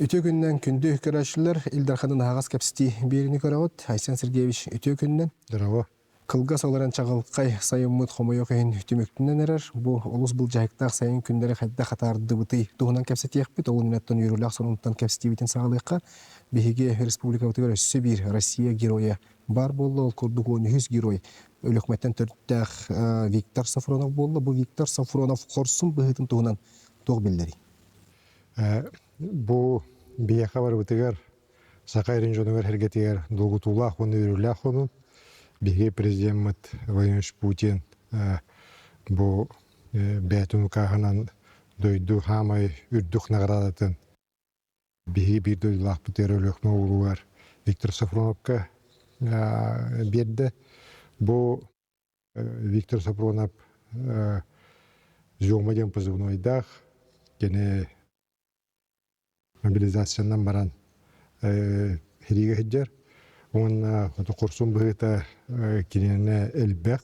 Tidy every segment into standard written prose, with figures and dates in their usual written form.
Үтүө күнүнэн күндү көрөөччүлэр, Ил Дарханын аһаҕас кэпсэтии биэриини көрөҕүт. Айсен Сергеевич, үтүө күнүнэн. Здорово. Кылгас олорон чаҕылхай сайыммыт хомойуох иһин түмүктэнэн эрэр. Бу олус былдьаһыктаах сайын күннэри хайдах атаардыбытый туһунан кэпсэтиэхпит. Ол инниттэн үөрүүлээх сонунтан кэпсэтиибитин саҕалыахха. Биһиги республикабытыгар өссө биир Россия геройа баар буолла. Ол курдук 13 герой Өлүөхүмэттэн төрүттээх Виктор Сафронов буолла. Бу Виктор Сафронов хорсун быһыытын туһунан туох биллэрий? Бу биһиэхэ барыбытыгар Саха эрин дьонугар эргэтигэр долгутуулаах уонна үөрүүлээх хонуу. Биһиги президеммит Владимир Путин бу бэйэтин укааһынан дойду хаамай үрдүк наҕараадатын биһиги биир дойдулаахпытыгар Өлүөхүмэ улууһугар Виктор Сафроновка биэрдэ. Бу Виктор Сапронов Зёма диэн позывнойдаах, кини мобилизациянан баран сэриигэ сылдьар уонна хорсун быһыыта киниэнэ элбэх.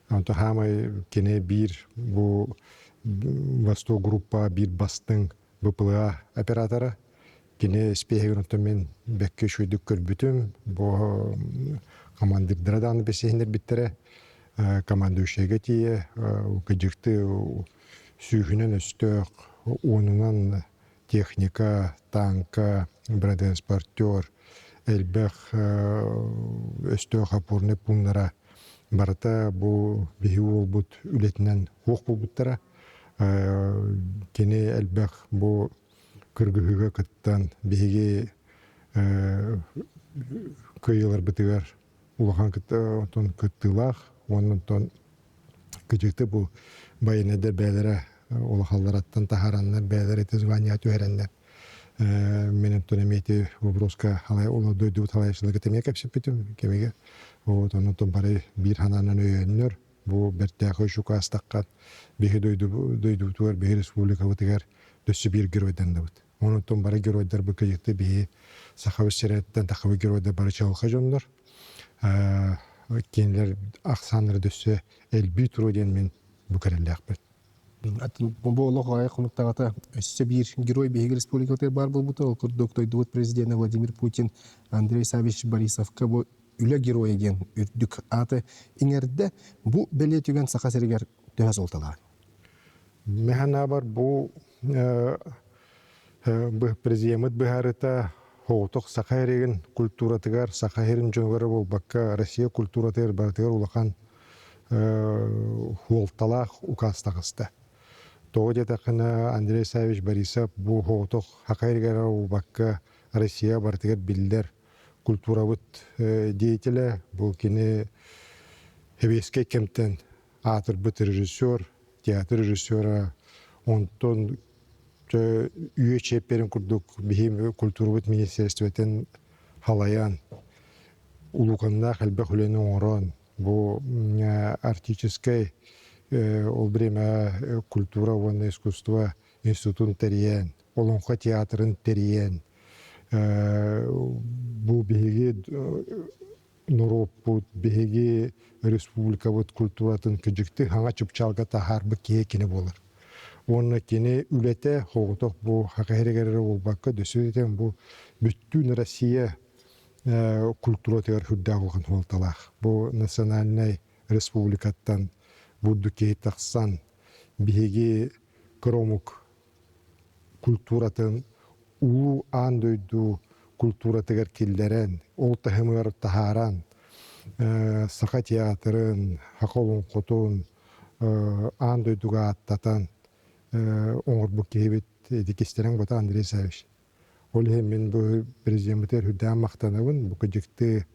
Онто хаамай кини биир бу Восток группа биир бастыҥ БПЛА оператора. Кини испиэһигин оттон мин бэккэ үчүгэйдик көрбүтүм. Бу командирдара даҕаны бэсиһиннэрбиттэрэ. Командующайга тиийэ кыдьыкты сүүһүнэн өстөөх, уонунан техника, танка, бронетранспортер, элбэх өстөөх опорный пуннара барыта бу биһи уолбут үлэтинэн суох буолбуттара. Кини элбэх бу кыргыһыыга кыттан биһиги кыайыыларбытыгар улахан онтон кыттыылаах уонна онтон кыдьыкты бу байыаннайдар бэйэлэрэ улахаллараттан таһаараннар бэйэлэрэ ити звание түһэрэннэр мен онтон эмиэ ити вопроска дойдубут халайааччыларга эмиэ кэпсэппитим кэмигэр вот онон бары биир санаанан өйөөннөр Бу бэртээхэй учуукаастахха биһи дойдубутугар, биһи республикабытыгар өссө биир геройданныбыт. Онон бары геройдарбыт кыйыкты биһи Сахабыт сирэттэн тахабыт геройдар бары чаҕылхай дьоннор. Кинилэр ахсааннара өссө элбии туруо диэн мин бу кэрэллээхпин. Бу олох аҕай хонуктаҕата өссө биир герой биһиги республикабытыгар баар буолбута. Ол курдук дойдубут президенэ Владимир Путин Андрей Савич Борисовка бу Үлэ геройа диэн үрдүк ааты иҥэрдэ. Бу бэлиэ түгэн Саха сиригэр төһө суолталаах? Мин бу президеммит быһаарыта соҕотох Саха сирин культуратыгар, Саха сирин дьонугар буолбакка, Россия культуратыгар барытыгар улахан суолталаах укаас таҕыста. Тоҕо диэтэххинэ, Андрей Савич Борисов бу соҕотох Саха сиригэр буолбакка, Россия барытыгар биллэр культурабыт деятелэ, бу кини сэбиэскэй кэмтэн аатырбыт режиссер, театр режиссера, онтон үйэ чиэппэрин курдук биһи культурабыт министерствотын халайан, улууканнаах элбэх үлэни оҥорон, бу арктическай ол время культура уонна искусство институтун тэрийэн, Олоҥхо театрын тэрийэн, бу биһиги норуоппут, биһиги республикабыт культуратын кыдьыкты хаҥа чыпчаалга таһаарбыт киһи кини буолар. Уонна кини үлэтэ соҕотох бу хака эрэ буолбакка, дөссө бу бүттүүн Россия культуратыгар сүрдээх улахан суолталаах. Бу национальнай республикаттан бурдук киһи тахсан, биһиги кыра омук культуратын улуу аан дойду культуратыгар киллэрэн, ол таһымыгар таһааран, саха театрын, саха олоҥхотун аан дойдуга ааттатан оҥорбут киһибит ити кистэлэҥ бата Андрей Савич. Ол иһин мин бу президеммитигэр үрдээн махтанабын. Бу кыдьыкты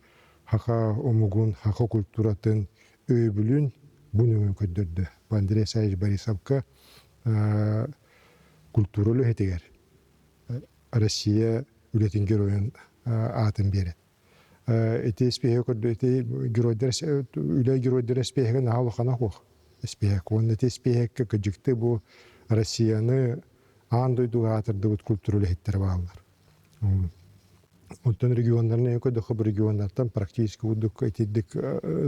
саха омугун, саха культуратын өйөбүлүн бу нөҥүө көрдөрдө. Бу Андрей Савич Борисовка культура үлэһитигэр Россия үлэтин геройун аатын биэрэн. Ити испиэһэ көрдө ити геройдар үлэ геройдара испиэһэгэ наһаа улахана суох испиэһэк. Уонна ити испиэһэккэ кыдьыкты бу Россияны аан дойдуга аатырдыбыт культура үлэһиттэрэ бааллар. Онтон регионнарын көрдөххө бу регионнартан практически курдук итирдик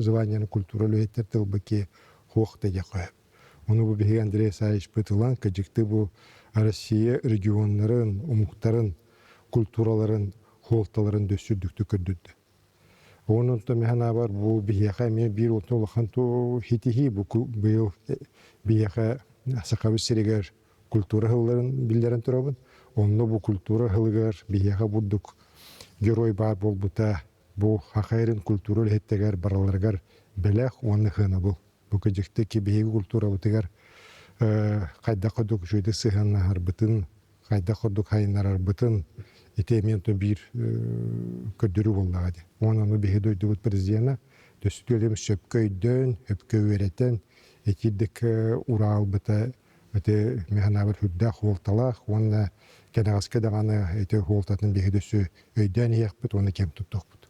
званияны культура үлэһиттэр тылбыки хуох диэххэ. Ону бу биһиги Андрей Исаевич ылан кыдьыкты бу Россия регионнарын, омуктарын. культураларын хуолталарын дөссө үрдүктүк көрдөрдө. Онон механабар бу биһиэхэ эмиэ биир улахан хитиһии бу быйыл биһиэхэ Сахабыт сиригэр культура сылларын биллэрэн турабын. Онно бу культура сылыгар биһиэхэ бурдук герой баар буолбута бу Хахайрын культура үлэһиттэригэр бараларыгар бэлэх уонна сыанабыл. Бу кыдьыкты ки биһиги культурабытыгар хайдах курдук үчүгэйдик сыһыаннаһарбытын, хайдах курдук хайыннарарбытын ити эмиэ биир көрдөрүү буоллаҕа дии. Уонна ону биһиги дойдубут президена төстүөлүм сөпкө өйдөөн, сөпкө үөрэтэн, итирдик ураалбыта ити механабыр үрдээх хуолталаах уонна кэнэҕэскэ даҕаны ити хуолтатын биһиги дөссө өйдөөн иһиэхпит уонна кэм туттуохпут.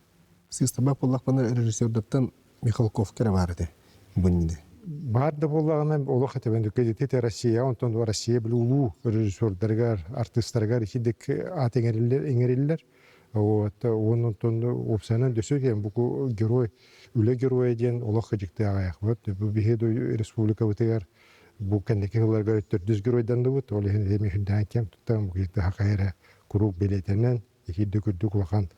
Сыыстабах буоллахпына режиссердартан Михалков кэрэ баар этэ бу иннинэ. Баар да буоллаҕына олох этебен ити Россия онтон Россия били улуу режиссердарыгар, артыыстарыгар итидик аат иҥэриллэр иҥэриллэр. Вот онтон уопсайынан дөссө диэн бу герой үлэ геройа диэн олох кыдьыкты аҕайахпыт. Бу биһи республикабытыгар бу кэнники сылларга төрдүс геройданныбыт. Ол иһин эми үрдээн кэм туттан бу хахай эрэ куруук билиэтэнэн итирдик үрдүк улахан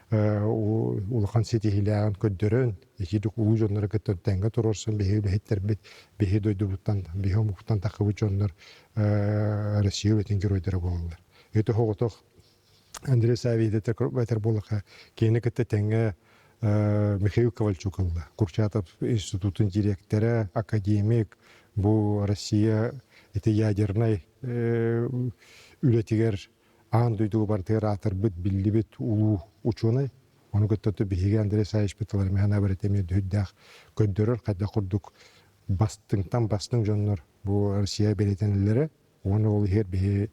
улахан ситиһиилээҕин көрдөрөн, итирдик улуу дьоннору кытта тэҥҥэ туруорсан биһиги үлэһиттэрбит, биһи дойдубуттан, биһи омуктан таххыбыт дьоннор Россия үлэтин геройдара буолаллар. Ити оҕотох Андрей Саввич этэр буоллахха, киһини кытта тэҥҥэ Михаил Ковальчук ылла. Курчатов институтун директора, академик, бу Россия ити ядернай үлэтигэр аан дойдуга барытыгар аатырбыт, биллибит улуу учуонай. Ону кытта биһиги Андрей Саввичпыт тылармыһана барыта эмиэ дүһүрдээх көрдөрөр хайдах курдук бастыҥтан бастыҥ дьоннор бу Россия бэлиэтэнэллэрэ. Уонна ол иһигэр биһи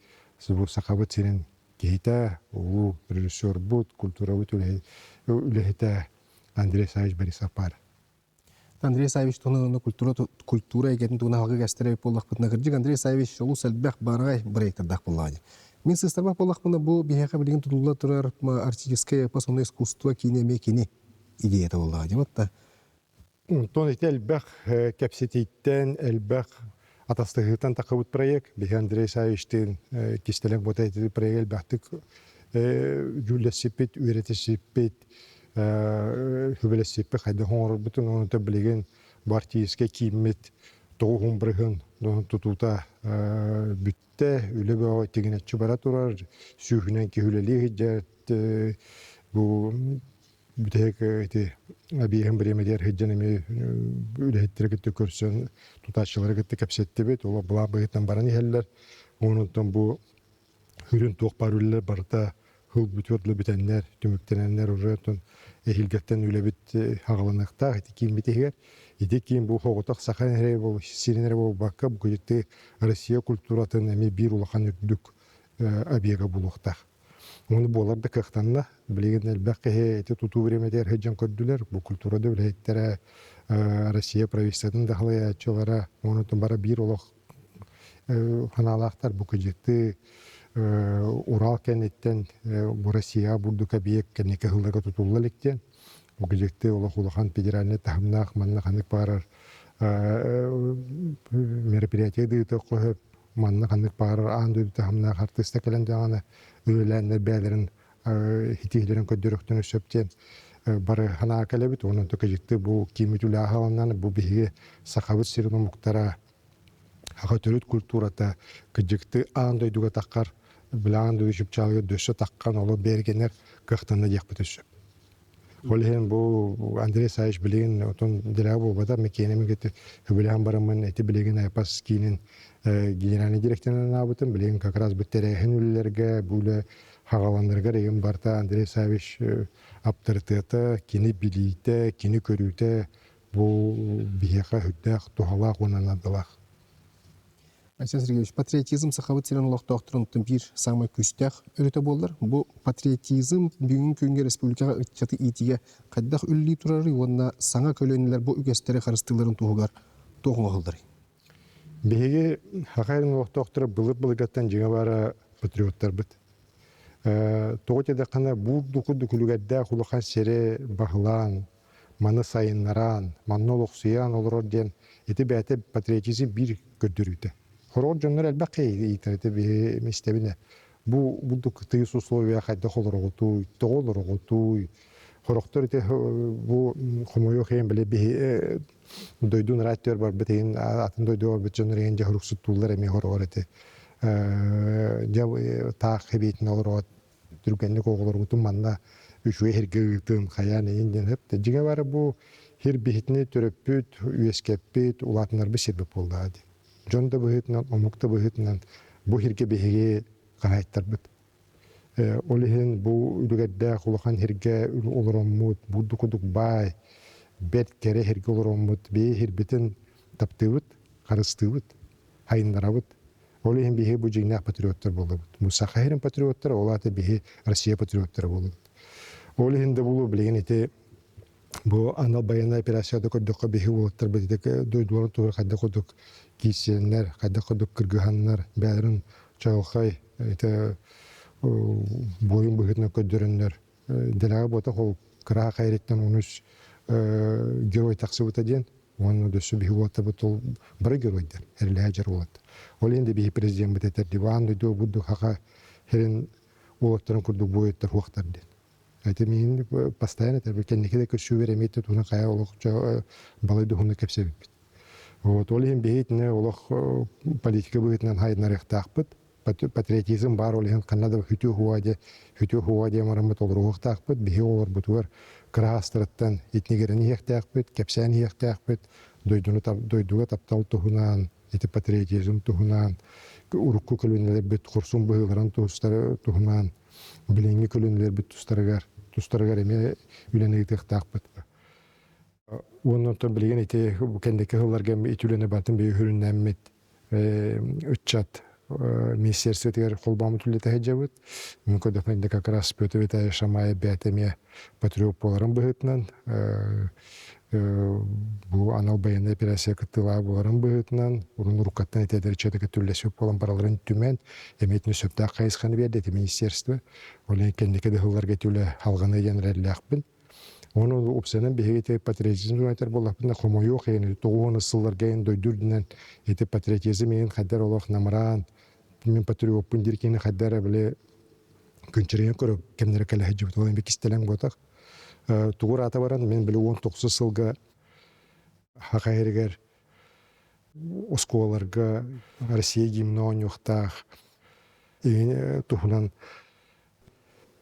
бу Сахабыт сирин киһитэ, улуу режиссербут, культурабыт үлэһитэ Андрей Саввич Борисов баар. Андрей Саввич туһунан культура культура эйгэтин туһунан алгы кэстэрэ буоллахпытына кырдьык Андрей Саввич олус элбэх баараҕай бырайыактардаах буоллаҕа. Мин сыстарбах буоллахпына бу биһиэхэ билигин тутулла турар артистическое эпос искусство киинэ эмиэ кини идеята буоллаҕа дии вот Онтон ити элбэх кэпсэтииттэн, элбэх атастаһыытан таххыбыт проект. Биһи Андрей Саввичтыын кистэлэҥ буота ити проект элбэхтик дьүүллэсиппит, үөрэтисиппит, хүбэлэсиппит хайдах оҥорорбутун, онон билигин бу артистическай кииммит тоҕуһун бырыһын тутуута бүттэ, үлэ бөҕө тигинэччи бара турар, сүүһүнэн киһи үлэлии сылдьар, бу бүтэһик ити объеһын бириэмэтигэр сылдьан эмиэ үлэһиттэри кытта көрсөн, тутааччылары кытта кэпсэттибит, ол былаан быһыытынан баран иһэллэр. Онон бу Үрүн туох баар үлэлэр барыта сыл бүтүөр дылы бүтэннэр, түмүктэнэннэр уже оттон эһиилгэттэн үлэбит аҕаланыахтаах ити кииммит иһигэр. Ити киин бу соҕотох саха эрэ сирин эрэ буолбакка, бу Россия культуратын эмиэ биир улахан үрдүк объега буолуохтаах. Ону буолар да кыахтанна. Билигин элбэх киһи ити тутуу бириэмэтигэр сылдьан көрдүлэр. Бу культура да үлэһиттэрэ, Россия правительствотын да халайааччылара, онон бара биир олох ханаалаахтар бу кыдьыктыы Урал кэнниттэн бу Россияҕа бурдук эбийиэк кэнники сылларга тутулла илик диэн бу кыдьыктыы олох улахан федеральнай таһымнаах манна ханнык баарар мероприятие ыытыахха сөп манна ханнык баарар аан дойду таһымнаах артыыста кэлэн даҕаны үлэлээннэр бэйэлэрин итиилэрин көрдөрүөхтэрин сөп диэн бары санаа кэлэбит онон кыдьыктыы бу кииммит үлэ аһыланнан бу биһиги Сахабыт сирин омуктара Саха төрүт культурата кыдьыкты аан дойдуга таххар, били аан дойду чыпчаалыгар дөссө таххан олор бэргэнэр кыахтанна диэхпитин сөп. Ол иһин бу Андрей Савич билигин отон дираа буолбата, микиэнэ мигити хүбүлээн бараммын эти билигин Айпас киинин генеральный директорынан аабытым, билигин как раз бу тэрээһин үлэлэргэ, бу үлэ хаҕаланарыгар игин барта Андрей Савич аптарытыата, кини билиитэ, кини көрүүтэ Бу биһиэхэ сүрдээх туһалаах уонна наадалаах. Айсен Сергеевич, патриотизм Сахабыт сирин олохтоохторун биир саамай күүстээх өрүтэ буоллар. Бу патриотизм бүгүҥҥү күҥҥэ республикаҕа ыччаты иитиигэ хайдах үлэлии турарый уонна саҥа көлүөнэлэр бу үгэстэри харыстыылларын туһугар туох оҥоһулларый? Биһиги Саха сирин олохтоохторо былыр-былыргаттан дьиҥэ баара патриоттарбыт. Тоҕо диэтэххинэ, буурду курдук үлүгэрдээх улахан сири баһылаан, маны сайыннаран, манна олохсуйан олорор диэн ити бэйэтэ патриотизм биир көрдөрүүтэ. Хороҕор дьоннор элбэх иитэр ити биһи истэбинэ. Бу бурдук тыйыс условия хайдах олороҕутуй, тоҕо олороҕутуй? Хорохтор ити бу хомойуох иһин били биһи дойдун ырааттыгар барбыт иһин атын дойдуга барбыт дьоннор иһин дьэ хоруксуттууллар эмиэ хороҕор ити. Дьэ таах хэбиэтин олороот түргэнник оҕолоргутун манна үчүгэй сиргэ ыытын хайаан эйин диэн сөп. Дьиҥэ бары бу сир биһитини төрөппүт, үөскэппит, улаатыннарбыт сирбит буоллаҕа дии. Дьон да быһыытынан, омук да быһыытынан бу сиргэ биһиги хаһаайыттарбыт. Ол иһин бу үлүгэрдээх улахан сиргэ олороммут, бурдук курдук баай, бэрт кэрэ сиргэ олороммут, бэйэ сирбитин таптыыбыт, харыстыыбыт, хайыннарабыт. Ол иһин биһиги бу дьиҥнээх патриоттар буолабыт. Бу Саха сирин патриоттара, ол аата биһи Россия патриоттара буолабыт. Ол иһин да буолуо билигин ити бу анал байыаннай операцияда көрдөххө биһи уолаттарбыт ити дойдуларын туһугар хайдах курдук киирсиэннэр, хайдах курдук кыргыһаннар, бэйэлэрин чаҕылхай ити буойун быһыытынан көрдөрөннөр дэлэҕэ буотах ол кыраһа хайрыттан онус герой тахсыбыта диэн уонна өссө биһи уолаттарбыт ол бары геройдар эрэлэһэ дьар уолаттар. Ол иһин да биһи президеммит этэр диван дойду бурдук хаха хирин уолаттарын курдук буойуттар хуохтар диэн. Это миин постоянно этэр кэнники да көрсүүбэр эмиэ туһунан хайа олох балай дуһуна кэпсэбиппит. Вот ол иһин биһи итини олох политика быһыытынан хайынарыахтаахпыт. Патриотизм баар ол иһин ханна да хүтүү хуа де хүтүү хуа диэн бараммыт олоруохтаахпыт. Биһи олорбутугар кыраһаастарыттан итнигирэн иһиэхтээхпит, кэпсээн иһиэхтээхпит, дойдуну дойдуга таптал туһунан, ити патриотизм туһунан, урукку көлүөнэлэрбит хорсун быһыыларын туһунан, билиҥҥи көлүөнэлэрбит тустарыгар тустарыгар эмиэ үлэни ыытыахтаахпыт. Уонна онтон билигин ити кэнники сылларга ити үлэни батын биһи сүрүннэммит ыччат министерствотыгар холбооммут үлэтэ сылдьабыт. Мин көрдөхпүнэ как раз Петр Витальевич Шамаев бэйэтэ эмиэ патриот буоларын быһыытынан бу анал байыаннай операция кыттыылааҕа буоларын быһыытынан урун уруккаттан этээдэр чөтөкө түллэсүп буолан бараларын түмэн эмиэтин сөптөөх хайысханы биэрдэ ити министерство. Ол иһин кэнники да сылларга ити үлэ халҕаны диэн эрэллээхпин. Ону упсанан биһиги ити патриотизм туһунан буоллахпына хомойуох иһин тоҕуһун сылларга иһин дойду үрдүнэн ити патриотизм иһин хайдар олох намыраан мин патриоппун диир киһини хайдар били күнчэрийэн көрө кэмнэрэ кэлэ сылдьыбыт. Ол эми кистэлэҥ буотах. Тугур аата баран мен били 19 сылга Саха сиригэр оскуолаларга Россия гимна оонньуохтаах туһунан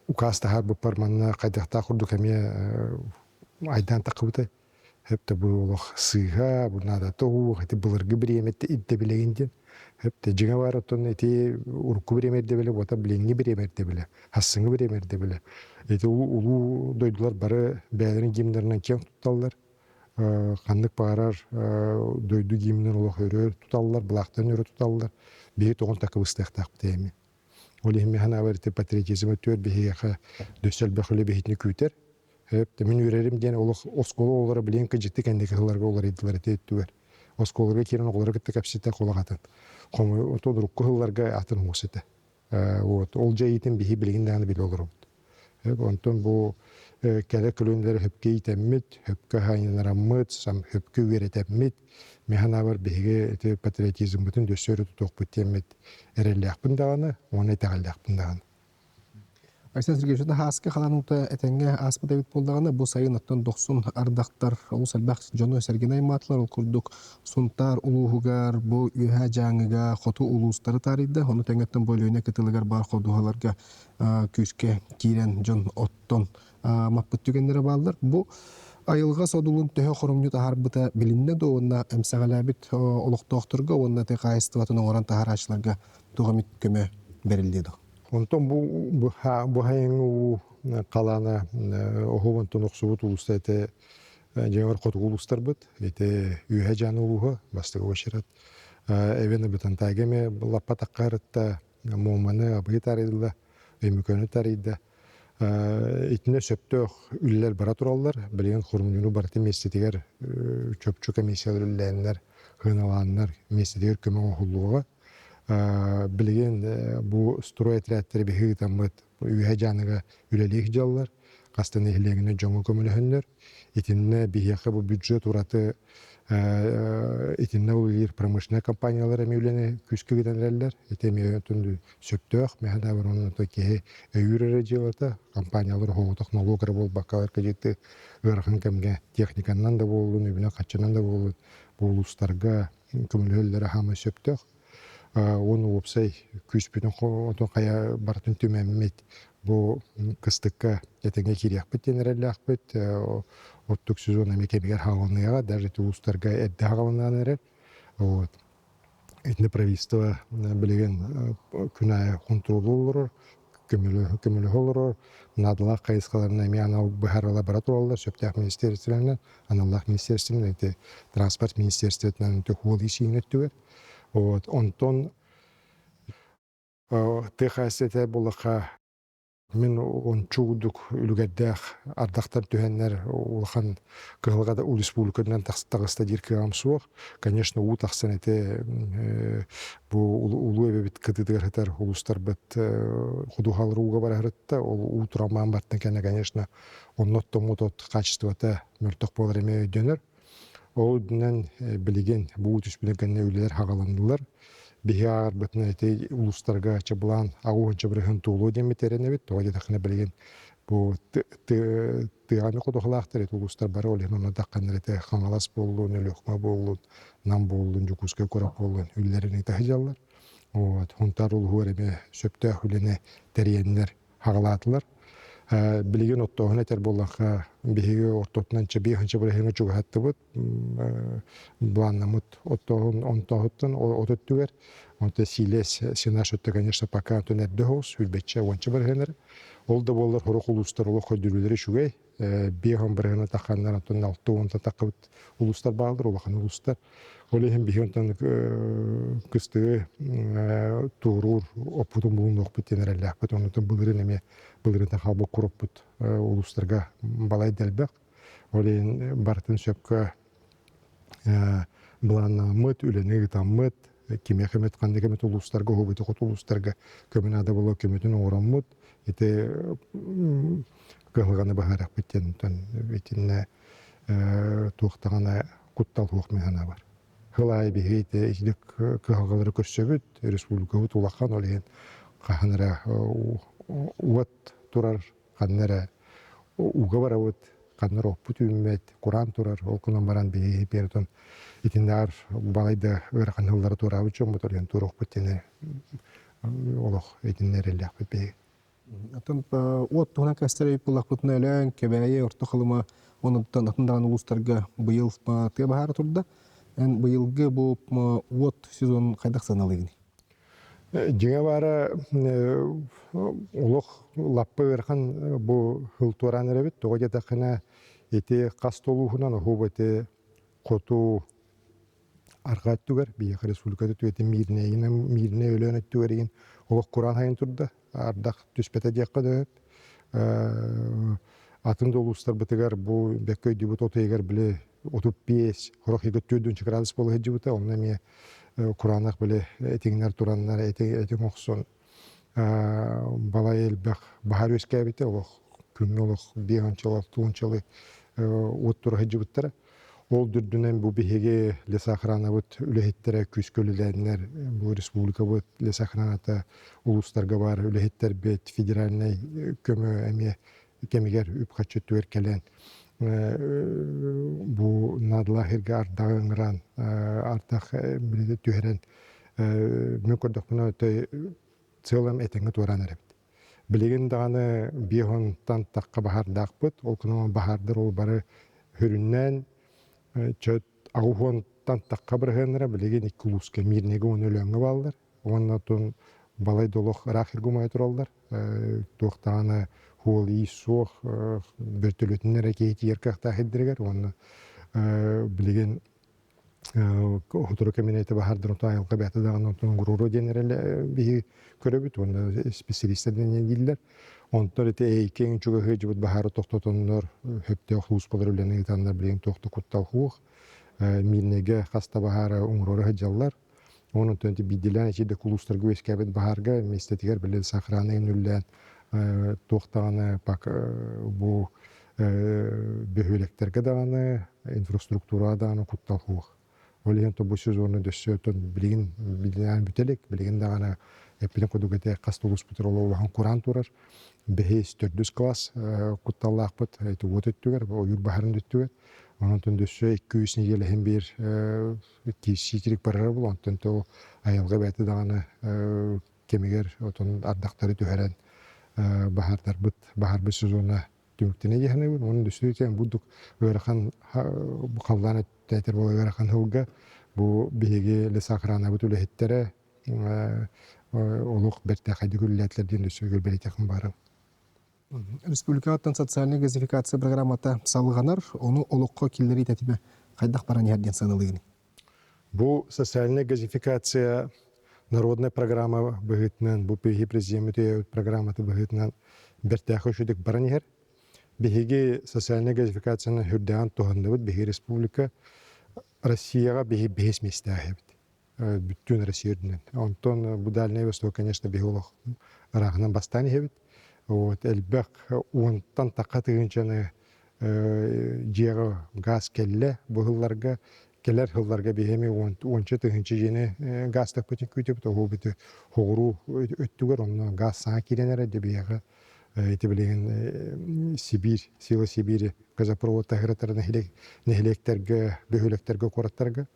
указ таһаарбыппар манна хайдахтаах курдук эмиэ айдаан таххыбытай. Хөп бу олох сыыһа, бу наадата уох, ити былыргы бириэмэ ирдэбилэгин диэн. Хөп дьиҥэ баар оттон ити урукку бириэмэ ирдэбилэ буота билиҥҥи бириэмэ ирдэбилэ, хассыҥҥы бириэмэ ирдэбилэ. Ити улуу дойдулар бары бэйэлэрин гимнэринэн киэҥ тутталлар. Ханнык баҕарар дойду гимнин олох өрө туталлар, былаахтарын өрө туталлар. Биһи тоҕон такыбыстыахтаахпыт эми. Ол иһин мин санаабар ити патриотизм өттүгэр биһиэхэ дөссө элбэх үлэ биһитини күүтэр. Мин үөрэрим диэн олох оскуола оҕолоро билигин кыдьыкты кэнники сылларга уларыйдылар ити өттүгэр. Оскуолаларга киирэн оҕолору кытта кэпсэтэ олох атын. Хомуй урукку сылларга атын уус этэ. Вот ол дьайыытын биһи билигин даҕаны билэ олоробут. Онтон бу кэлэ көлүөнэлэр хөпкө иитэммит, хөпкө хаайыннараммыт, хөпкө үөрэтэммит, мин санаабар биһиги ити патриотизммытын өссө өрө тутуохпут диэммит эрэллээхпин даҕаны уонна итэҕэллээхпин даҕаны. Айсен Сергеевич, ааскы халаан уута этэҥҥэ ааспыт эбит буоллаҕына, бу сайын оттон дохсун ардахтар олус элбэх дьону-сэргэни аймаатылар. Ол курдук Сунтаар улууһугар, бу Үөһээ Дьааҥыга хоту улуустары таарыйда. Ону тэҥэттэн бу Өлүөнэ кытылыгар баар ходуһаларга күүскэ киирэн дьон оттон маппыт түгэннэрэ бааллар. Бу айылҕа содулун төһө хоромньу таһаарбыта билиннэ дуо уонна эмсэҕэлээбит олохтоохторго уонна тыа хаһаайыстыбатын оҥорон таһаарааччыларга туох эмит көмө бэриллиэ дуо? Онтон бу бу хайыҥ уу халаана оһуобунтан охсубут улууста этэ дьиҥэр хотугу улуустарбыт ити Үөһэ Дьааны улууһа бастакы уочарат эбэн Бытантайга эмиэ лаппа таххарытта Муоманы Абыйы таарыйдылар, Өймөкөөнү таарыйда. Итиннэ сөптөөх үлэлэр бара тураллар. Билигин хорумньуну барытын миэстэтигэр чопчу комиссиялар үлэлээннэр, сыаналааннар миэстэтигэр көмө оҥоһуллуоҕа. Билигин бу строй отрядтары биһиги ыытаммыт Үөһэ Дьааныга үлэлии сылдьаллар. Хас да нэһилиэгинэн дьоҥҥо көмөлөһөннөр. Итиннэ биһиэхэ бу бюджет ураты итиннэ үлэлиир промышленнай компаниялар эмиэ үлэни күүскэ ыытан эрэллэр. Ити эмиэ сөптөөх, мэһэ да баран киһи өйүүр эрэ дьыалата. Компаниялар оһоҕотох нолуок эрэ буолбакка кредиты ыарахан кэмҥэ техниканнан да буоллун, үбүнэн-харчынан да буоллун, бу улуустарга көмөлөһөллөрө хаамай сөптөөх. Уонна уопсай күүспүтүн отон хайа барытын түмэммит бу кыстыкка этэҥҥэ киириэхпит диэн эрэллээхпит. Оттук сезон эмиэ кэмигэр хааланыаҕа, даже ити улуустарга эрдэ хааланаан эрэр. Вот. Итини правительство билигин күн аайы хонтуруолу олорор, көмөлөһө олорор, наадалаах хайысхаларынан эмиэ анал быһаарыылар бара тураллар, сөптөөх министиэристибэнэн, аналлаах министиэристибэнэн, ити транспорт министиэристибэтинэн ити хуол исиин өттүгэр. Вот. Онтон тыа хаһаайыстыбата буоллахха мин ончу курдук үлүгэрдээх ардахтар түһэннэр улахан кыһалҕа да республиканан таҕыста диир кыаҕым суох. Конечно, уу тахсан ити бу улуу эбэбит кытыытыгар сытар улуустарбыт ходуһалар ууга бараһырытта. Ол уу турамаан бартан кэннэ, конечно, онно оттоммут от качествота мөлтөх буолар эмиэ өйдөнөр. Ол үрдүнэн билигин бу уу түспүтүн кэннэ үлэлэр хаҕаланнылар. Биһи ааҕарбытынан ити улуустарга чабылаан аҕыс бырыһын туолуо диэммит эрэнэбит. Тоҕо диэтэххинэ билигин бу тыаҕаны ходуһалаахтар ити улуустар бары ол иһин онно тахханнар ити Хаҥалас буоллун, Өлүөхүмэ буоллун, Нам буоллун, Дьокуускай куорат буоллун үлэлэрин ыыта сылдьаллар. Вот Хунтаар улууһугар эмиэ сөптөөх үлэни тэрийэннэр хаҕалаатылар. Билигин оттооһун этэр буоллахха, биһиги ортотунан чэбиэхинчэ бырыһыаҥҥа чугаһаттыбыт. Былааннаммыт оттооһун онтооһуттан от өттүгэр. Онто сиилэс сенаж өттө, конечно, пока онтон эрдэ соҕус, сүүрбэччэ, уонча бырыһыаннар. Ол да буоллар сорох улуустар олох көрдөрүүлэрэ үчүгэй. 50 бырыһыана тахханнар, онтон 60 таххыбыт улуустар бааллар, улахан улуустар. Ол иһин биһи онтон кыстыгы туоруур оппутун булунуохпут диэн эрэллээхпит. Оннутун былырыын эмиэ былырыынтан хаалбыт куроппут улуустарга балай да элбэх. Ол иһин барытын сөпкө былааннааммыт, үлэни ыытаммыт, кимиэхэ эмит ханнык эмит улуустарга, уһугуту хоту улуустарга көмө наада буолуо көмөтүн оҥороммут, ити кыһалҕаны быһаарыахпыт диэн итиннэ туох даҕаны куттал суох мин санаабар. Сыл аайы биһиги ити итинник кыһалҕалары көрсөбүт, республикабыт улахан, ол иһин хаһан эрэ уот турар, ханна эрэ ууга барабыт, ханна эрэ оппут үүммэт, кураан турар, ол гынан баран биһиги перетон итиннээҕэр балай да ыарахан сыллары туораабыт дьоммут, ол иһин туруохпут диэн олох итиннэ эрэллээхпит биһиги. Оттон уот туһунан кэстэр буоллахпытына Өлөөн, Кэбээйи, Орто Халыма уонна атын даҕаны улуустарга быйыл тыа баһаара турда. Эн быйылгы бу уот сезонун хайдах сыаналыыгыный? Дьиҥэ баара олох лаппа ыарахан бу сыл туораан эрэбит. Тоҕо диэтэххинэ ити хас да улууһунан оһуоба ити хоту арҕаа өттүгэр биһиэхэ республиката түгэтин Миирнэйинэн Миирнэй Өлөөн өттүгэр игин олох кураан хайын турда. Ардах түспэтэ диэххэ да сөп. Атын да улуустарбытыгар бу бэккэ өйдүүбүт от ыйыгар били 35, сорох ыйга 40 градус буола сылдьыбыта. Онно эмиэ кураанах били этиҥнэр тураннар этиҥ охсон балай элбэх баһаар үөскээбитэ. Олох күҥҥэ олох биэһончалы, алтуончалы уот тура сылдьыбыттара. Ол үрдүнэн бу биһиги лесоохранабыт үлэһиттэрэ күүскэ үлэлээннэр, бу республикабыт лесоохраната улуустарга баар үлэһиттэрбит федеральнай көмө эмиэ кэмигэр үп-харчы өттүгэр кэлэн бу наадалаах сиргэ ардаҕы ыҥыран, ардах түһэрэн мин көрдөхпүнэ целом этэҥҥэ туораан эрэбит. Билигин даҕаны биэһонтан тахха баһаардаахпыт. Ол гынан баһаардар ол бары сүрүннээн чөт аҕыс тахха бырыһыаннара билигин икки улууска Мирнэйгэ уонна Өлөөҥҥө бааллар. Уонна отун балай да олох ыраах сиргэ умайа тураллар. Туох даҕаны суол-иис суох, бөртөлүөтүнэн эрэ киһи тиийэр кыахтаах сирдэригэр уонна билигин Сотору кэминэ ити баһаардар оту айылҕа бэйэтэ даҕаны онтон оҥороро диэн эрэлэ биһи көрөбүт уонна специалистар диэн дииллэр. Онтон ити эйкэҥ чугаһыы дьыбыт баһаары тохтотоннор сөптөөх сулууспалар үлэни ыытаннар билигин туох да куттал суох. Миирнэйгэ хас да баһаары оҥороро сылдьаллар. Онон ити биирдиилээн ичи да кулуустарга үөскээбит баһаарга миэстэтигэр били сохранение үллээн Туох даҕаны бу бөһүөлэктэргэ даҕаны, инфраструктураҕа даҕаны куттал суох. Ол иһин бу сезону дөссө билигин билигин бүтэ илик, билигин даҕаны эппитин курдук этэ хас да улууспутугар ол улахан кураан турар. Бэһис, төрдүс класс кутталлаахпыт ити уот өттүгэр, ойуур баһарын өттүгэр. Онон дөссө 2-3 нэдиэлэ иһин биир киирсии барара буолуо. Онтон то айылҕа бэйэтэ даҕаны кэмигэр отон ардахтары түһэрэн баһаардарбыт баһаарбыт сезона түмүктэнэ дьаһанабын. Онон дөссө бурдук ыарахан халлаан өттөтөр буола ыарахан сылга бу биһиги лесоохранабыт үлэһиттэрэ олох бэртээхэйдик үлэлээтилэр диэн өссө бэлиэтиэхпин баарым. Республикаттан социальнай газификация программата салҕанар, ону олоххо киллэрии тэтимэ хайдах баран иһэр диэн сыаналыыгыный? Бу социальная газификация народная программа быһыытынан, бу биһиги президеммит өйөөбүт программата быһыытынан бэртээхэй үчүгдүк баран иһэр. Биһиги социальнай газификацияны үрдээн туһанныбыт. Биһиги республика Россияҕа биһи бэһис миэстээхибит. Бүттүүн Россия үрдүнэн. Онтон бу Дальний Восток, конечно, биһи олох ырааҕынан бастаан иһэбит. Вот элбэх уонтан тахха тыһыынчаны дьиэҕэ газ кэллэ бу сылларга. Кэлэр сылларга биһи эмиэ уонча тыһыынча дьиэни газтаппытын күүтэбит. Оһу бити хоҕуруу өттүгэр онно газ саҥа киирэн эрэ дьэ биһиэхэ ити билигин Сибиир, сила Сибири газопровод таһыратар нэһилиэктэргэ, бөһүөлэктэргэ, куораттарга.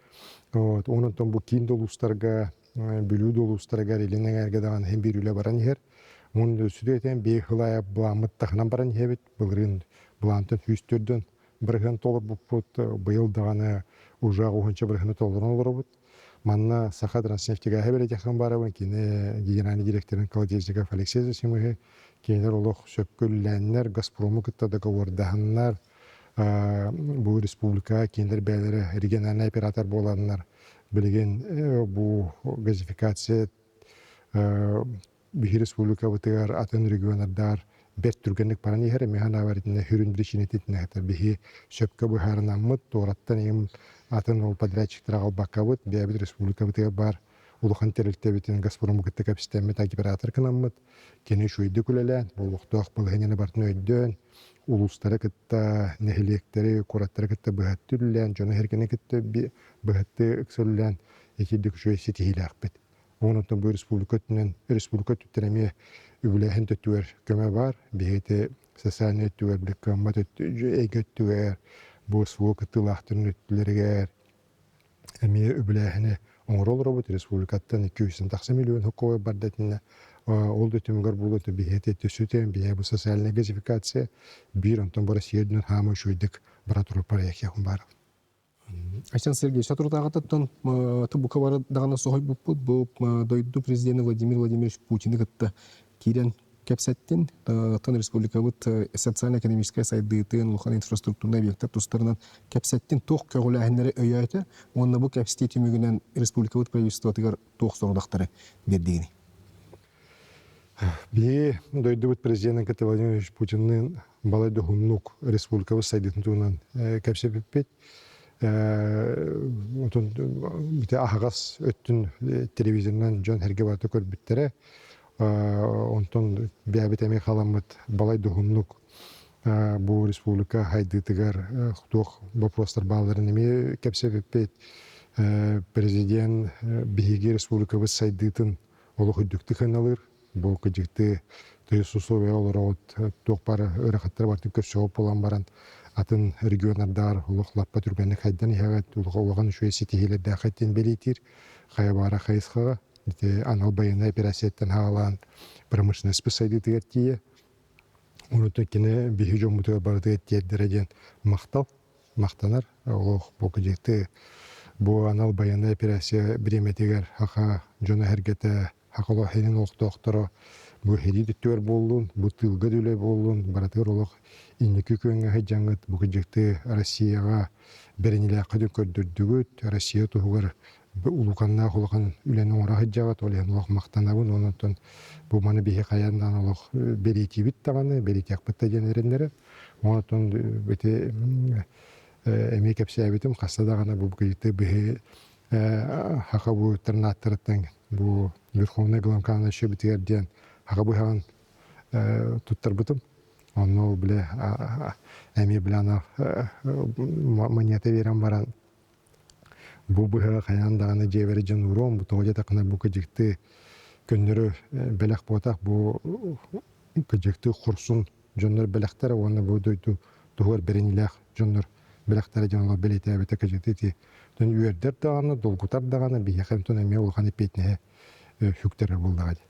Вот, онон бу киин да улуустарга, Бүлүү да улуустарыгар, Илин эҥээргэ даҕаны иһин биир үлэ баран иһэр. Уон сүдү этэн биир сыл аайы былааммыт таһынан баран иһэбит. Былырыын былаантан 104 бырыһыан толорбуппут. Быйыл даҕаны уже уһунча бырыһыаны толорон олоробут. Манна Саха Транснефтегааһы бэлэтиэххин баарабын, кини генеральный директорын Колодезников Алексей Зосимовиһы, кинилэр олох сөпкө үлэлээннэр, Газпрому кытта договордаһаннар, бу республика кинилэр бэйэлэрэ региональный оператор буоланнар, билигин бу газификация биһи республикабытыгар атын регионардар бэрт түргэнник баран иһэр эмиэ санаабар итиннэ сүрүн причинэтин итиннэ биһи сөпкө быһаарынаммыт туораттан им атын ол подрядчиктары аҕалбаккабыт бэйэбит республикабытыгар баар улахан тэрилтэбитин Газпрому кытта кэпсэтэммит оператор гынаммыт кини үчүгэйдик үлэлээн буолуохтаах балаһыанньаны барытын өйдөөн улуустары кытта нэһилиэктэри куораттары кытта быһатты үлэлээн дьону эргини кытта быһатты ыкса үлэлээн итирдик үчүгэй ситиһиилээхпит. Онон бу республика өттүнэн республика өттүттэн эмиэ үбүлээһин өттүгэр көмө баар. Биһиги социальнай өттүгэр, били кыаммат эйгэ өттүгэр, бу СВО кыттыылаахтарын өттүлэригэр эмиэ үбүлээһини оҥоро олоробут. Республикаттан 200 тахса миллион хоккой барда итиннэ. Ол да түмүгэр буолуо биһиэти төссүтэн биһиэ бу социальная газификация биир онтон бу Россия үрдүнэн хаама үчүгэйдик бара турар проекция баар. Айсен Сергеевич, соторутааҕыттан бука бары даҕаны соһуйбуппут бу дойду президенэ Владимир Владимирович Путины кытта киирэн кэпсэттин. Оттон республикабыт социально-экономическай сайдыытын, улахан инфраструктурнай объектар тустарынан кэпсэттин, туох көҕүлээһиннэри өйөөтө уонна бу кэпсэтии түмүгүнэн республикабыт правительствотыгар туох сорудахтары биэрдигиний? Биһиги дойдубут президенин кытта Владимир Владимирович Путинныын балай да уһуннук республикабыт сайдыытын туһунан кэпсэппиппит. Отон ити аһаҕас өттүн телевизорынан дьон эргэ барыта көрбүттэрэ. Онтон бэйэбит эмиэ халаммыт балай да уһуннук бу республика хайдыытыгар туох боппуруостар баалларын эмиэ кэпсэппиппит. Президент биһиги республикабыт сайдыытын олох үрдүктүк сыаналыыр. Бу кыдьыкты тыйыс условияҕа олороҕут, туох баар ыарахаттары барытын көрсөҕүт буолан баран, атын регионардар олох лаппа түргэнник хайдан иһэҕит, улахан үчүгэй ситиһиилэрдээх диэн бэлиэтиир. Хайа баара хайысхаҕа ити анал байыаннай операцияттан саҕалаан промышленность сайдыытыгар тиийэ. Онуттан кини биһи дьоммутугар барытыгар тиэрдэрэ диэн махтал, махтанар. Олох бу кыдьыкты бу анал байыаннай операция бириэмэтигэр саха дьоно-сэргэтэ саха олох олохтоохторо бу сэрии өттүгэр буоллун, бу тыылга да үлэ буоллун, барытыгар олох инники күөҥҥэ сылдьаҥҥыт бу кыдьыкты Россияҕа бэриниилээххитин көрдөрдүгүт, Россия туһугар улуканнаах улахан үлэни оҥоро сылдьаҕыт, ол иһин олох махтанабын, онон бу маны биһи хайаан даҕаны олох бэлиэтиибит даҕаны, бэлиэтиэхпит да диэн эрэннэрэр. Онон ити эмиэ кэпсээбитим, хаста даҕаны бу кыйыты биһи саха бу интернаттарыттан бу Верховный главнокомандующий битигэр диэн саха быһаҕын туттарбытым. Онно ол бile эмиэ бile анал монета биэрэн баран бу быһа хайаан даҕаны дьиэбэр дьон уруом, бу тоҕо диэтэххинэ бу кыдьыкты көннөрү бэлэх буотах, бу кыдьыкты хорсун дьоннор бэлэхтэрэ уонна бу дойду туһугар бэриниилээх дьоннор бэлэхтэрэ дьон олор бэлиэтээбитэ кыдьыкты ити үөрдэр даҕаны, долгутар даҕаны, биһиэхэ онтон эмиэ улахан эппиэтинэһи сүктэрэр буоллаҕа дии.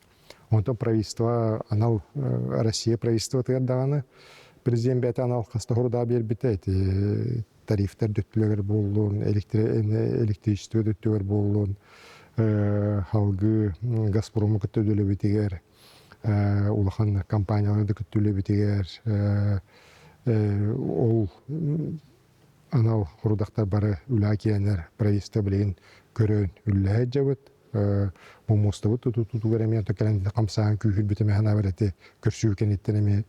Онтон правительство анал Россия правительствотыгар даҕаны президент бэйэтэ анал хаста хорудаа биэрбитэ ити тарифтар дөттүлэгэр буоллун, электричество дөттүгэр буоллун, халгы Газпрому кытта үлэлэбитигэр, улахан компаниялары да кытта үлэбитигэр ол анал хорудахтар бары үлэҕэ киирэннэр правительство билигин көрөн үллэһэ дьабыт. Бу муостабыт тутуутугар эмиэ кэлэн хамсаан күүһүрбүт эмэ санаабар эти көрсүү кэнниттэн эмиэ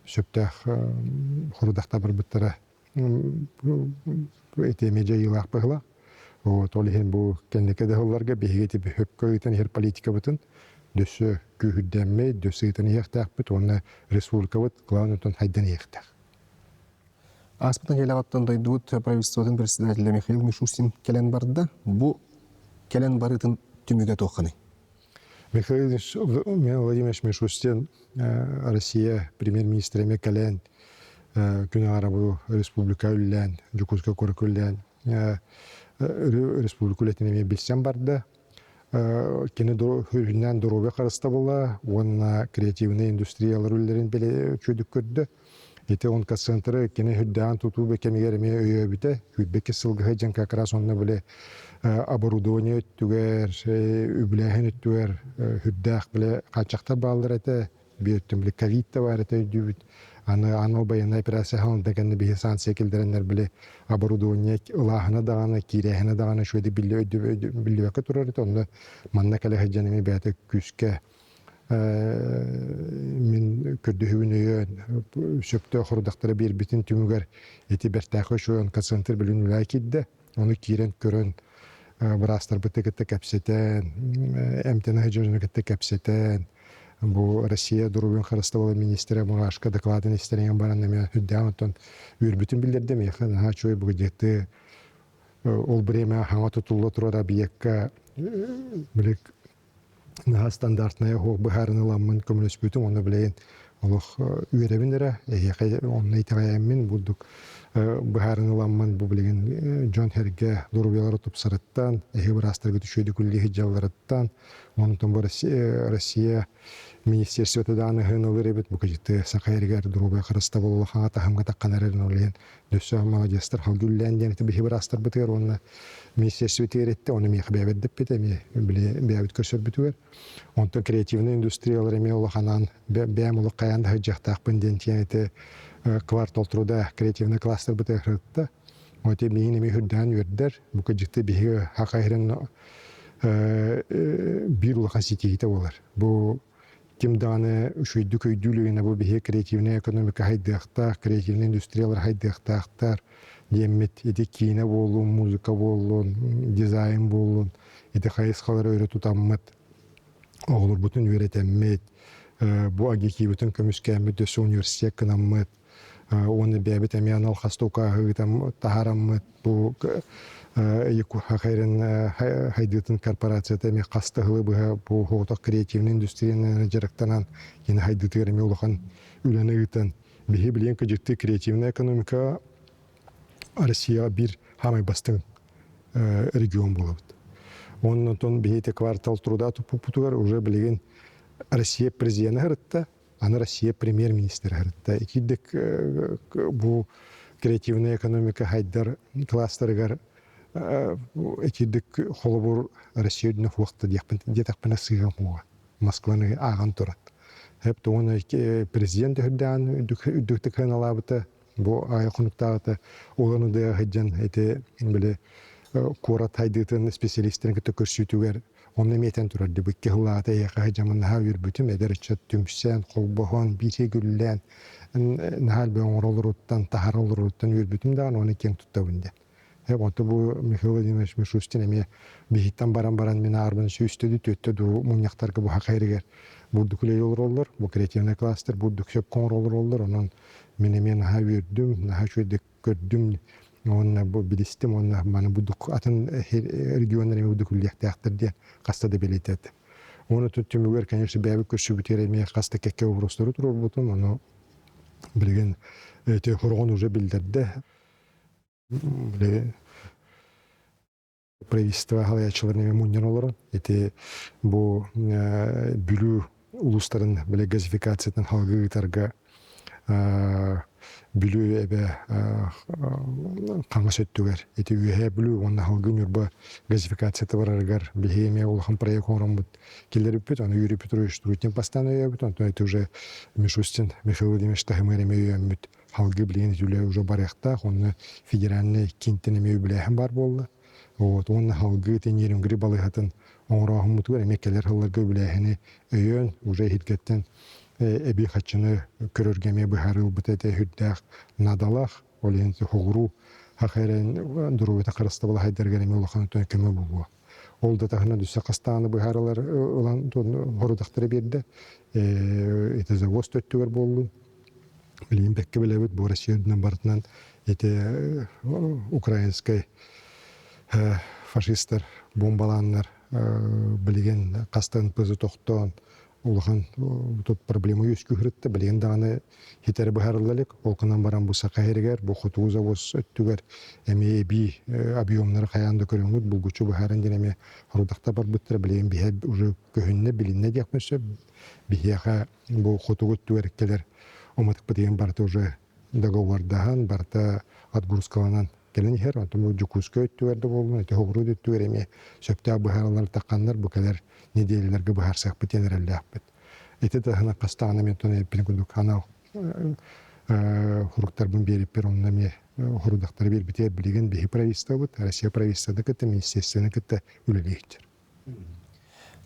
сөптөөх хорудахтар барбыттара ити эмиэ дьайыылаах быһыылаах. Вот, ол иһин бу кэнники да сылларга биһиги ити хөпкө ыытан иһэр политикабытын дөссө күүһүрдэммит, дөссө ыытан иһиэхтээхпит уонна республикабыт главный отон хайдан иһиэхтээх. Ааспыт нэдиэлэҕиттэн дойдубут правительствотын председателэ Михаил Мишустин кэлэн барда. Бу кэлэн барыытын түмүгэ туохханый? Михаил Владимирович Мишустин Россия премьер-министрэ эмиэ кэлэн күн аара бу республика үллээн, Дьокуускай куоракка үллээн республика үлэтин эмиэ билсэн барда. Кини үрүннээн доруобуйа харыстабыла уонна креативнай индустриялар үлэлэрин үчүгэйдик көрдө. Ити онкоцентры кини үрдээн тутуу кэмигэр эмиэ өйөөбүтэ. Күүрбэкки сылгыһы дьэн как раз онно били оборудование өттүгэр, үбүлээһин өттүгэр үрдээх били хааччахтар бааллар этэ. Биир өттүн били ковид да баар этэ өйдүүбүт. Аны анал байыаннай операция хаалында кэннэ биһи санкция киллэрэннэр били оборудование ылааһына даҕаны, киирээһинэ даҕаны үчүгэйдик биллибэккэ турар этэ. Онно манна кэлэ сылдьан эмиэ бэйэтэ күүскэ мин көрдөһүүбүн өйөөн сөптөөх хорудахтары биэрбитин түмүгэр ити бэртээхэй үчүгэй онкоцентр билин үлэҕэ киирдэ. Ону киирэн көрөн быраастарбыты кытта кэпсэтэн, эмтэнэ сылдьар дьону кытта кэпсэтэн, бу Россия доруобуйатын харыстабыла министрэ Мурашко докладын истэригэн баран эмиэ үрдээн оттон үөрбүтүн биллэрдэ. Миэхэ наһаа үчүгэй бу где ол бириэмэ хаҥа тутулла турар объекка били наһаа стандартная оһох быһааран ыламмын көмөлөспүтүм уонна билигин олох үөрэбин эрэ эһиэхэ онно итэҕэйэммин бурдук быһааран ыламмын бу билигин дьон сэргэ доруобуйалара тупсарыттан эһиги быраастаргыт үчүгэйдик үлэлии сылдьалларыттан онтон бу Россия министерствота даҕаны ыһыан ылар эбит бу кыдьыты саха эригэр доруобуйа харыстабыл улахан таһымга таххан эрэрин ол иһин Өссө маладьыастар халгы үллээн диэн ити биһи быраастарбытыгар уонна министерствотыгар эттэ, ону миэхэ бэйэбит дэппитэ, эмиэ били бэйэбит көрсөрбүтүгэр. Онтон креативнай индустриялар эмиэ улаханаан бэйэм олох хайаан да сылдьыахтаахпын диэн тиэн ити квартал труда креативнай кластербытыгар сырытта. Оти миигин эмиэ үрдээн үөрдэр. Бу кыдьыкты биһиги хака иһирэн биир улахан ситиһиитэ буолар. Бу ким даҕаны үчүгэйдик өйдүү илигинэ бу биһиги креативнай экономика хайдыахтаах, креативнай индустриялар хайдыахтаахтар диэммит ити киинэ буоллун, музыка буоллун, дизайн буоллун ити хайысхалары өрө тутаммыт, оҕолорбутун үөрэтэммит, бу АГИКИбытын көмүскээммит өссө университет гынаммыт уонна бэйэбит эмиэ анал хастука ыытан таһаараммыт бу Хайрын хайдыытын корпорацията эмиэ хас да сылы быһа бу соҕотох креативнай индустрияны дьарыктанан кини хайдыытыгар эмиэ улахан үлэни ыытан биһи билигин кыдьыктыы креативная экономика Россияҕа биир хаамай бастыҥ регион буолабыт. Оннотон биһи квартал труда туппуппутугар уже билигин Россия президенэ сырытта аны Россия премьер-министрэ сырытта. Икирдик бу креативная экономика хайдар кластерыгар икирдик холобур Россия үрдүнэ хуохта диэтэхпинэ сыыһам хуоҕа. Москваны ааҕан туран. Хэп тугун президент үрдээн үрдүктүк сыаналаабыта бу аайы хонуктааҕыта Улан-Удэҕэ сылдьан ити били куорат хайдыытын специалистэрин кытта көрсүүтүгэр Онно эмиэ этэн турар дии, бу икки сыллааҕыта эйиэхэ сылдьаммын наһаа үөрбүтүм, эдэр ыччат түмсэн, холбоһон, бииргэ гүллээн, наһаа элбэх оҥоролоруттан, таһааралларыттан үөрбүтүм даҕаны уонна киэҥ туттабын диэн. Онто бу Михаил Владимирович Мишустин эмиэ биһиттэн баран баран мин аарбын сүүстэ дуу, түөртэ дуу мунньахтарга бу саха сиригэр Бурдук үлэйи олороллор, бу креативный кластер бурдук сөп оҥороллор, онон мин эмиэ наһаа үөрдүм, наһаа үчүгэйдик көрдүм уонна бу билистим уонна маны бурдук атын регионнар эмиэ бурдук үллиэхтээхтэр диэн хаста да бэлиэтээтим. Уонна түмүгэр, конечно, бэйэбит көрсүбүтүгэр эмиэ хаста кэккэ вопростары туруорбутум, ону билигин эти хороҕон уже биллэрдэ. Били правительство халаяччыларын эмиэ мунньан олорон ити бу Бүлүү улуустарын били газификациятын халгыы ыытарга Бүлүү эбэ хаҥас өттүгэр ити Үөһээ Бүлүү уонна Халгыы Ньурба газификацията барарыгар биһиги эмиэ улахан проект оҥороммут киллэриппит, ону Юрий Петрович Трутнев бастаан өйөөбүт, онтон ити уже Мишустин Михаил Владимирович таһымыгар эмиэ өйөөммүт халгыы билигин ити үлэ уже барыахтаах, онно федеральнай киинтэн эмиэ үбүлээһин баар буолла. Вот, уонна халгыы Нерюнгри балыыһатын оҥорооһуммутугар эмиэ кэлэр сылларга үбүлээһини өйөөн, уже иһиргэттэн эбии хаччыны көрөргө эмиэ быһаарыы ылбыта этэ сүрдээх наадалаах. Ол иһин хоҕуруу хахэрэн доруобуйата харыстабыла хайдарыгар эмиэ улахан өттүнэн көмө буолуо. Ол да таһынан өссө хастааны быһаарылар ылан хорудахтары биэрдэ. Ити завоз төттүгэр буоллун. Билигин бэккэ билэбит, бу Россия үрдүнэн барытынан ити украинскай фашистар бомбалааннар билигин хастан пызы тохтоон улахан тут проблема үөскүүр билигин даҕаны хитэри быһарылла илик. Ол гынан баран бу Саха сиригэр, бу хотугу завоз өттүгэр эмиэ эбии объемнары хайаан да көрөҥҥүт булгуччу быһааран диэн эмиэ хорудахта барбыттара билигин биһэ уже көһүннэ, билиннэ диэхпин сөп. Биһиэхэ бу хотугу өттүгэр кэлэр уматыкпыт деген барыта уже договордаһан, барыта отгрузкаланан кэлэн иһэр. Онтон бу Дьокуускай өттүгэр да буоллун, ити Хоҕуруут өттүгэр эмиэ сөптөөх быһааралар тахханнар бу кэлэр нэдиэлэлэргэ быһаарсыахпыт диэн эрэллээхпит. Ити таһынан хастаҕына мен тон эппин курдук анал хуруктарбын биэриппэр онно эмиэ хорудахтары биэрбитигэр билигин биһи правительствобыт Россия правительствоны кытта министерствоны кытта үлэлиэхтэр.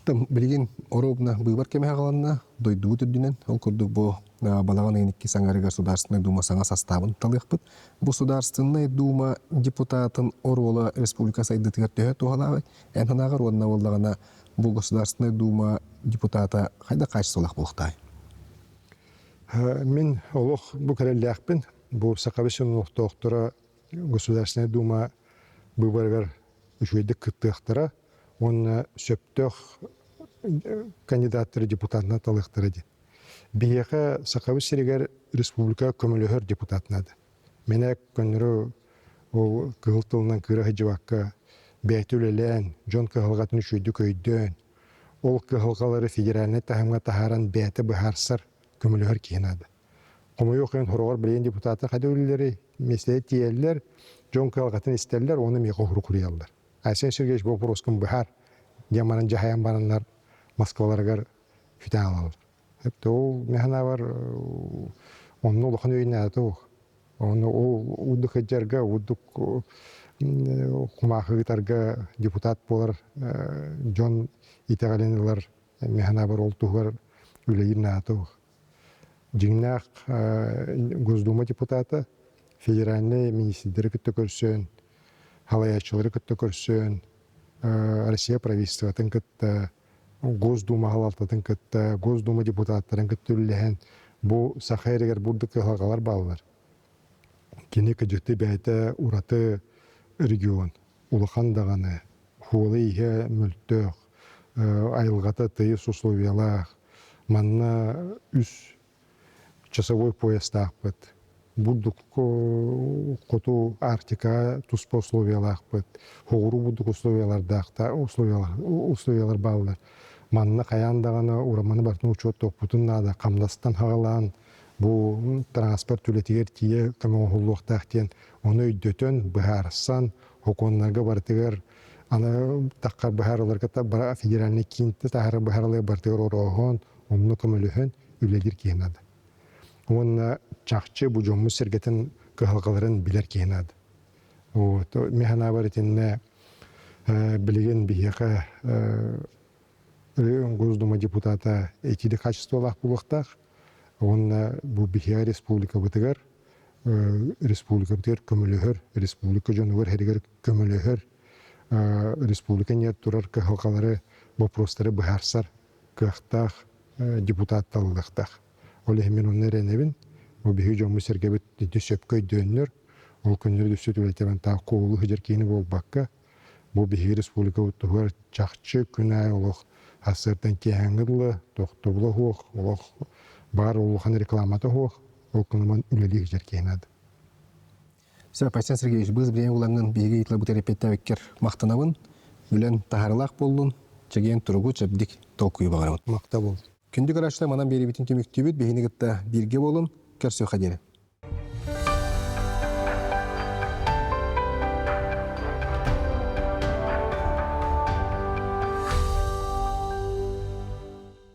Билигин оруобуна быыбар кэмэ аҕаланна, дойдубут үрдүнэн. Ол курдук бу балаҕан ыйын иккис аҥарыгар Судаарственнай Дума саҥа састаабын талыахпыт. Бу Судаарственнай Дума депутатын оруола республика сайдыытыгар төһө туһалаабай? Эн санааҕар уонна буоллаҕына бу Государственнай Дума депутата хайдах хаачыстыбалаах буолуохтаай? Мин олох бу кэрэллээхпин. Бу Сахабы сирин олохтоохторо Государственнай Дума быыбарыгар үчүгэйдик кыттыахтара уонна сөптөөх кандидаттары депутатынан талыахтара диэн. Биһиэхэ Сахабыт сиригэр республика көмөлөһөр депутат наада. Мэнэ көннөрү ол кыһыл тылынан кыыра сылдьыбакка бэйэтэ үлэлээн, дьон кыһалҕатын үчүгэйдик өйдөөн, ол кыһалҕалары федеральнай таһымҥа таһааран бэйэтэ быһаарсар, көмөлөһөр киһи наада. Хомойуох иһин хороҕор билигин депутаттар хайда үлэлэрий, миэстэтэ тиийэллэр, дьон кыһалҕатын истэллэр уонна миэхэ уһурук суруйаллар. Айсен Сергеевич бу вопроскун быһаар диэн баран дьаһайан бараннар Москваларыгар сүтэн аҕалаллар. Өптө ол мин санаабар онно улахан өйүнээти суох. Ону ол удук сылдьарга, удук кумаахы ыытарга депутат буолар дьон итэҕэлин ылар мин санаабар ол туһугар үлэлиир наада суох. Дьиҥнээх Госдума депутата федеральнай министрдэри кытта көрсөн, халайааччылары кытта көрсөн, Россия правительствотын кытта, Госдума салалтатын кытта, Госдума депутаттарын кытта үллэһэн, бу саха эригэр бурдук кыһалҕалар бааллар. Кини кыдьыкты бэйэтэ ураты регион, улахан даҕаны, хуола-ииһэ мөлтөх, айылҕата тыйыс условиялаах. Манна үс часовой поястаахпыт. Бурдук хоту Арктика туспа условиялаахпыт. Хоҕуруу бурдук условиялардаахта условиялар бааллар. Манна хайаан даҕаны ураманы барытын учуоттуохпутун наада. Хамнастан хаҕалаан бу транспорт үлэтигэр тиийэ көмө оҥоһуллуохтаах диэн ону өйдөтөн, быһаарсан, сокуоннарга барытыгар аны таххар быһаарыларга федеральный киинтэ таһара быһаарылар барытыгар орооһон, онно көмөлөһөн үлэлиир киһи наада. Уонна чахчы бу дьоммут сэргэтин кыһалҕаларын билэр киһи наада. Вот. Мин санаабар итиннэ билигин биһиэхэ Госдума депутата этиили качестволаах буолуохтаах. Уонна бу биһиэхэ республикабытыгар республикабытыгар көмөлөһөр, республика дьонугар һэригэр көмөлөһөр, республика турар кыһалҕалары, вопростары быһаарсар кыахтаах. депутат талыллыахтаах. Ол иһин мин онно эрэнэбин. Бу биһиги дьоммут-сэргэбит ити сөпкө өйдөөннөр, ол көннөрү өссө түбэлтэбин таах куолу сылдьар киһини буолбакка, бу биһиги республикабыт туһугар чахчы күн аайы олох сарсыардан киэһээҥҥи дылы тохтобула суох, олох баар улахан рекламата суох, ол кыныман үлэлии сылдьар киһи наада. Все, Айсен Сергеевич, быыс бириэмэ булаҥҥын биһиги ыйытылабыт эрэпиэттээбиккэр махтанабын. Үлэн таһаарылаах буоллун, чэгиэн туругу, чэбдик толкуйу баҕарабын. Махтабыл. Күндү көрөөччүлэр, манан биэриибитин түмүктүүбүт. Биһини кытта бииргэ буолун, көрсүөххэ диэри.